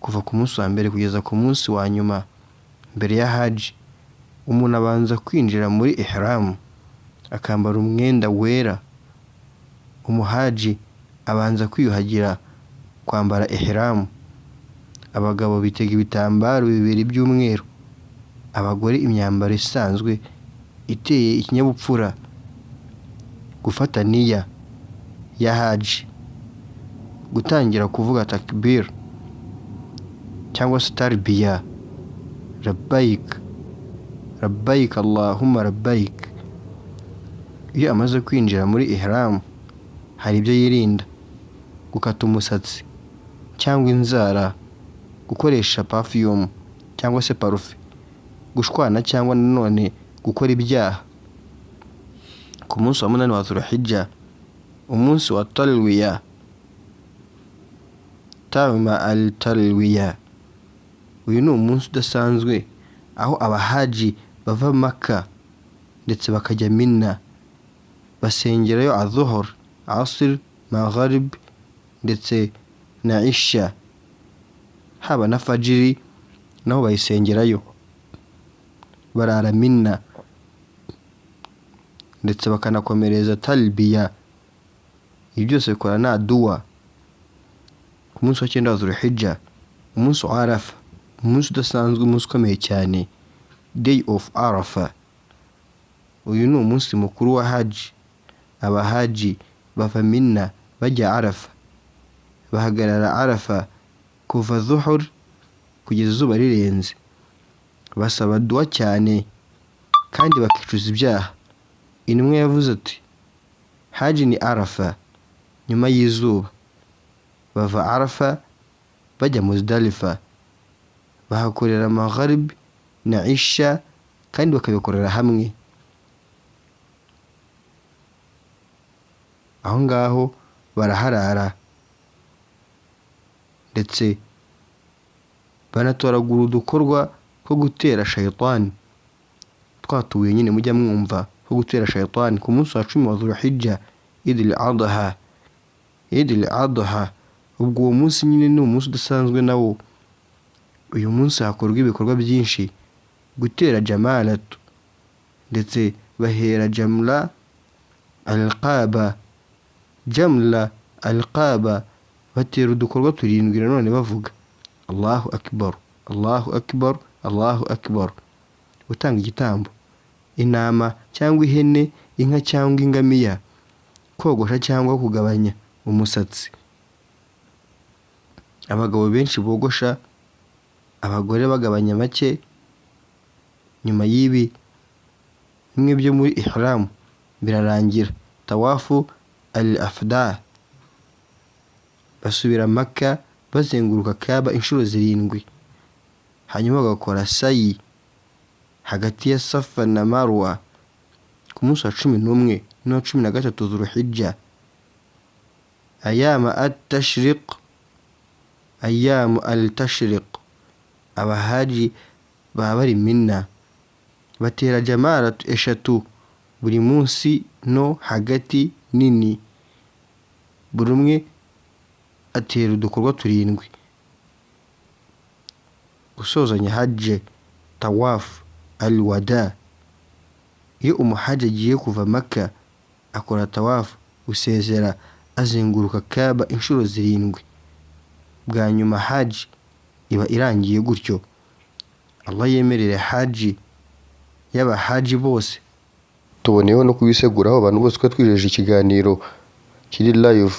Kuva ku munsi wa mbere kugeza ku munsi wa nyuma mbere ya haji, umuntu abanza kwinjira muri ihramu, akambara umwenda wera. Umuhaji abanza kwiyuhagira, kwambara ihramu. Abagabo bitega ibitambaro bibiri by'umweru, abagore imyambaro isanzwe iteye ikinyabupfura. Gufata niya ya haji, gutangira kuvuga takbir cyangwa se tarbiya, labbayik labbayik Allahumma labbayik. Iyo amaze kwinjira muri ihramu hari ibyo yirinda: gukata umusatsi cyangwa inzara, gukoresha perfume cyangwa se parufe, gushwana cyangwa nanone gukora ibyaha. Ku munsi wa munani wa Dhul-Hijjah, umunsi wa Talwiya, Tawma al-Talwiya, uyu ni umunsi udasanzwe aho abahaji bava Maka ndetse bakajya Mina, basengerayo Adhuhur, Asr, Maghrib ndetse na Isha, haba na Fajiri naho bayisengerayo. Barara Mina ndetse bakanakomereza Talbiya. Ibi byose bikora na duwa. Ku munsi wa cyenda wa Dhul-Hijjah, umunsi wa Arafa, umunsi udasanzwe, umunsi ukomeye cyane, Day of Arafa. Uyu ni umunsi mukuru wa haji. Abahaji bava Mina bajya Arafa, bahagarara Arafa kuva Dhuhur kugeza izuba rirenze, basaba duwa cyane kandi bakicuza ibyaha. Intumwa yavuze ati: haji ni Arafa nyuma y'izuba. Bava Arafa bajya Muzdalifa, bahakorera Maghrib na Isha kandi bakabikorera hamwe. Aho ngaho baraharara ndetse banatoragura udukorwa two gutera shayitani, twa tubuye nyine mujya mwumva two gutera shayitani. Ku munsi wa 10 wa Dhul-Hijjah, Eid al-Adha, Eid al-Adha, ubwo uwo munsi nyine ni umunsi udasanzwe nawo. Uyu munsi hakorwa ibikorwa byinshi, gutera jamalatu, ndetse bahera jamla al-Qaba, jamla al-Qaba, batera udukorwa turindwi nanone bavuga Allahu akbar, Allahu akbar, Allahu akbar. Gutanga igitambo, intama cyangwa ihene, inka cyangwa ingamiya, kogosha cyangwa kugabanya umusatsi. Abagabo benshi bogosha, abagore bagabanya make. Nyuma y'ibi bimwe byo muri ihramu birarangira, tawafu al-afda, basubira Maka bazenguruka Kaaba inshuro 7, hanyuma bagakora sayi hagati ya Safa na Marwa. Ku munsi wa 11 n'uwa 13 Dhul-Hijjah, ayama at-tashriq, ayamu al-tashriq, abahaji baba bari Mina, batera jamara 3 buri munsi no hagati nini, buri umwe atera udukorwa 7. Gusozanya haji, tawaf al-wada. Iyo umuhaji agiye kuva Maka akora tawafu, gusezera, azenguruka Kaaba inshuro 7. Bwa nyuma haji iba irangiye gutyo. Allah yemerere haji y'abahaji bose. Tuboneyeho no kubiseguraho abantu bose ko twijeje ikiganiro kiri live,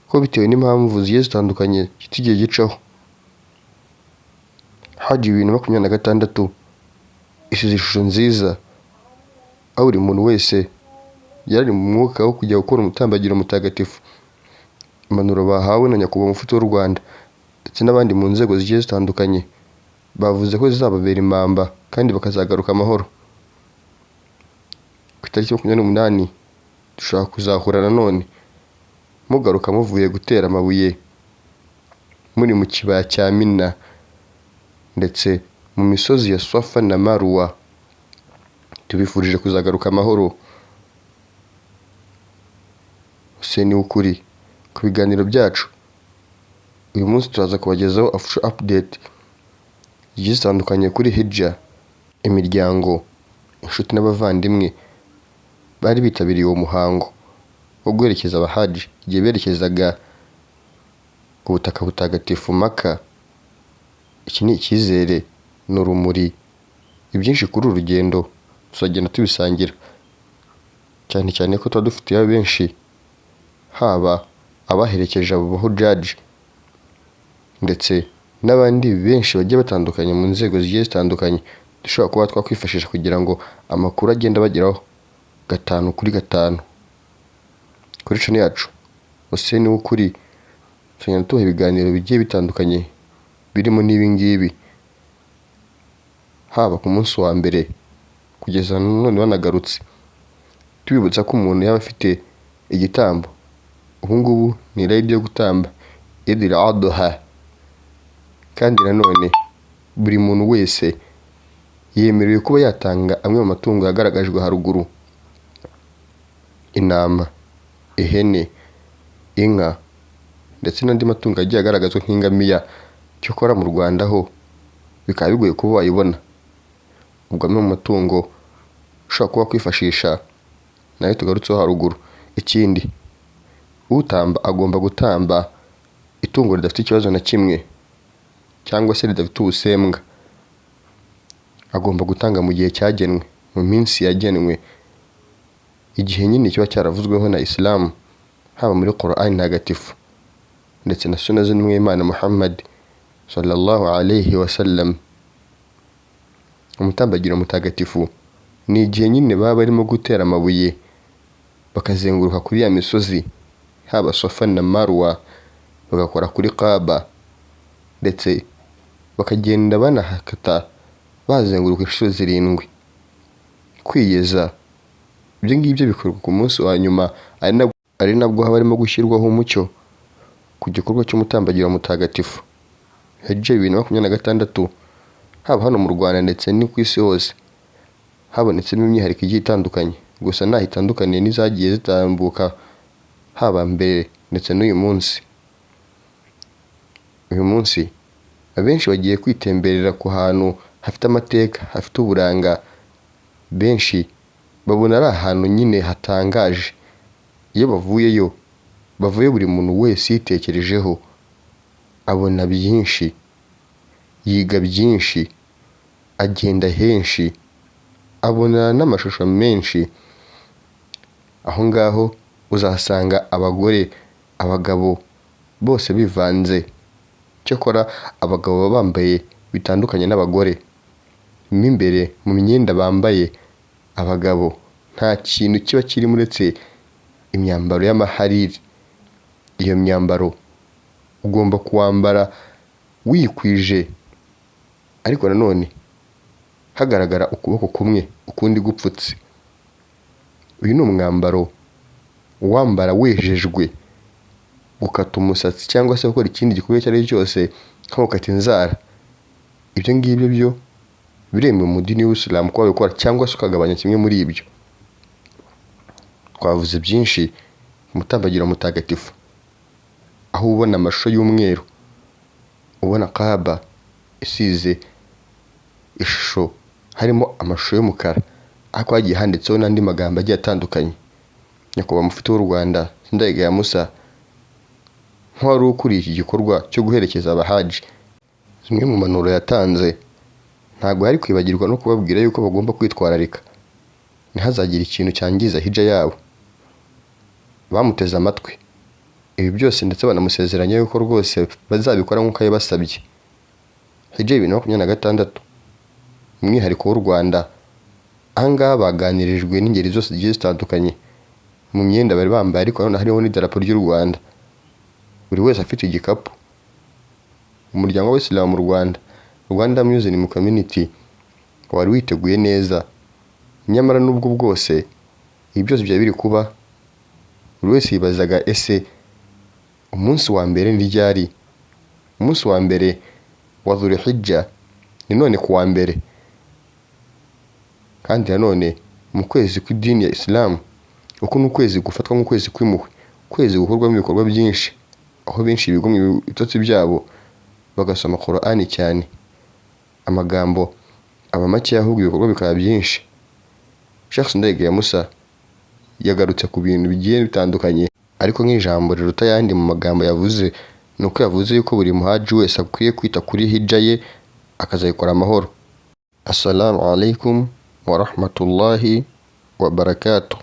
ko bitewe n'impamvu zigiye zitandukanye kitigiye gicaho. Haji 2026 isize ishusho nziza, aho buri muntu wese yari mu mwuka wo kujya gukora umutambagiro mutagatifu. Impanuro bahawe na Nyakubahwa Mufti w'u Rwanda ndetse n'abandi mu nzego zigiye zitandukanye, bavuze ko zizababera impamba kandi bakazagaruka amahoro. Ku itariki 28 dushobora kuzahura nanone mugaruka muvuye gutera amabuye muri mu kibaya cya Mina ndetse mu misozi ya Swafa na Marwa. Tubifurije kuzagaruka amahoro. Hussein w'ukuri ku biganiro byacu Uyu munsi turaza kubagezaho official update zigiye zitandukanye kuri Hijja. Imiryango, inshuti n'abavandimwe bari bitabiriye uwo muhango wo guherekeza abahaji igihe berekezaga ku butaka butagatifu Maka. Iki ni icyizere, ni urumuri, ibyinshi kuri uru rugendo tuzagenda tubisangira, cyane cyane ko tuba dufiteyo benshi, haba abaherekeje abo bahujaji ndetse n'abandi benshi bagiye batandukanye mu nzego zigiye zitandukanye dushobora kuba twakwifashisha kugira ngo amakuru agende abageraho gatanu kuri gatanu. Kuri channel yacu Hussein w'ukuri tugenda tubaha ibiganiro bigiye bitandukanye birimo n'ibi ngibi, haba ku munsi wa mbere kugeza none banagarutse. Tubibutsa ko umuntu yaba afite igitambo, ubu ngubu ni rayidi yo gutamba Eid al-Adha, kandi nanone buri muntu wese yemerewe kuba yatanga amwe mu matungo yagaragajwe haruguru: intama, ihene, inka ndetse n'andi matungo agiye agaragazwa nk'ingamiya. Cyokora mu Rwanda ho bikaba bigoye kuba wayibona. Ubwo amwe mu matungo ushobora kuba wakwifashisha nayo tugarutseho haruguru. Ikindi, utamba agomba gutamba itungo ridafite ikibazo na kimwe cyangwa se ridafite ubusembwa. Agomba gutanga mu gihe cyagenwe, mu minsi yagenwe, igihe nyine kiba cyaravuzweho na Isilamu, haba muri Qur'an ntagatifu ndetse na Sunna z'intumwa y'Imana Muhammad sallallahu alayhi wa sallam. Umutambagiro mutagatifu ni igihe nyine baba barimo gutera amabuye bakazenguruka kuri ya misozi, haba Safa na Marwa, bagakora kuri Kaaba ndetse bakagenda banahakata bazenguruka inshuro 7. Kwiyeza, ibyo ngibyo bikorwa ku munsi wa nyuma, ari nabwo haba harimo gushyirwaho umucyo ku gikorwa cy'umutambagiro mutagatifu. Hijja 2026, haba hano mu Rwanda ndetse no ku isi hose, habonetsemo imyihariko igiye itandukanye, gusa ntaho itandukaniye n'izagiye zitambuka haba mbere ndetse n'uyu munsi. Uyu munsi abenshi bagiye kwitemberera ku hantu hafite amateka, hafite uburanga, benshi babona ari ahantu nyine hatangaje. Iyo bavuyeyo, bavuye buri muntu wese yitekerejeho, abona byinshi, yiga byinshi, agenda henshi, abona n'amashusho menshi. Aho ngaho uzahasanga abagore, abagabo bose bivanze. Cyokora abagabo baba bambaye bitandukanye n'abagore. Mo imbere mu myenda bambaye abagabo nta kintu kiba kirimo uretse imyambaro y'amahariri. Iyo myambaro ugomba kuwambara wikwije, ariko nanone hagaragara ukuboko kumwe ukundi gupfutse. Uyu ni umwambaro uwambara wejejwe gukata umusatsi cyangwa se gukora ikindi gikorwa icyo ari cyo cyose nko gukata inzara. Ibyo ngibyo byo biremewe mu dini y'Ubuyisilamu kuba wabikora cyangwa se ukagabanya kimwe muri ibyo. Twavuze byinshi ku mutambagiro mutagatifu, aho ubona amashusho y'umweru, ubona Kaaba isize ishusho harimo amashusho y'umukara, ariko hagiye handitseho n'andi magambo agiye atandukanye. Nyakubahwa Mufti w'u Rwanda Sindayigaya Musa, nk'uwari ukuriye iki gikorwa cyo guherekeza abahaji, zimwe mu mpanuro yatanze ntabwo yari kwibagirwa no kubabwira yuko bagomba kwitwararika ntihazagire ikintu cyangiza hijja yabo. Bamuteze amatwi ibi byose ndetse banamusezeranya yuko rwose bazabikora nk'uko yabibasabye. Hijja 2026, umwihariko w'u Rwanda, aha ngaha baganirijwe n'ingeri zose zigiye zitandukanye mu myenda bari bambaye, ariko nanone hariho n'idarapo ry'u Rwanda, buri wese afite igikapu. Umuryango w'Abayisilamu mu Rwanda, Rwanda Muslim Community, wari witeguye neza. Nyamara n'ubwo bwose ibi byose byari biri kuba, buri wese yibazaga ese umunsi wa mbere ni ryari? Umunsi wa mbere wa Dhul-Hijja ni none ku wa mbere, kandi nanone mu kwezi kw'idini ya Isilamu, uku ni ukwezi gufatwa nk'ukwezi kw'impuhwe, ukwezi gukorwamo ibikorwa byinshi, aho benshi bigomwa ibitotsi byabo bagasoma Qur'ani cyane, amagambo aba make ahubwo ibikorwa bikaba byinshi. Sheikh Sindayigaya Musa yagarutse ku bintu bigiye bitandukanye, ariko nk'ijambo riruta ayandi mu magambo yavuze ni uko yavuze yuko buri muhaji wese akwiye kwita kuri hija ye akazayikora amahoro. Assalamu alaikum wa rahmatullahi wa barakatuh.